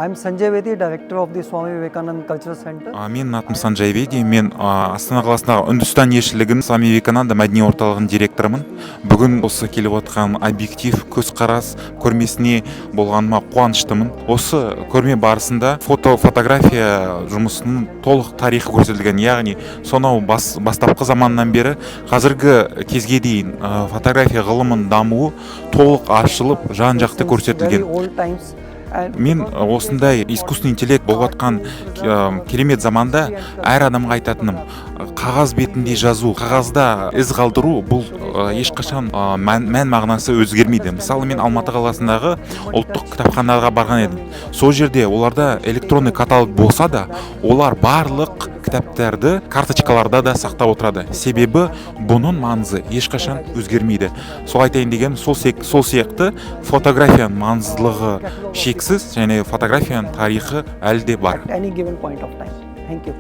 I'm Sanjay Bedi, director of the Swami Vivekanand Cultural Center. Менің атым Санджай Беди. Мен Астана қаласындағы Үндістан елшілігінің Свами Вивекананда мәдени орталығының директорымын. Бүгін осы келіп отқан «Объектив көзқарас» көрмесіне болғаныма қуаныштымын. Осы көрме барысында фотография жұмысының толық тарихы көрсетілген, яғни сонау бастапқы заманнан бері қазіргі кезге дейін фотография ғылымының дамуы толық ашылып, жан жақты Since көрсетілген. very old times and Мен осындай искусственный интеллект болып жатқан керемет заманда әр адамға айтатыным: қағаз бетінде жазу, қағазда із қалдыру, бұл ешқашан мән мағынасы өзгермейді. Мысалы, мен Алматы қаласындағы ұлттық кітапханаға барған едім. Сол жерде оларда электронный каталог болса да, олар барлық кітаптарды карточкаларда да сақтап отырады, себебі бұның маңызы ешқашан өзгермейді. Сол айтайын дегенім, сол сияқты фотографияның маңыздылығы шексіз және фотографияның тарихы әлі де бар. At any given point of time. Thank you.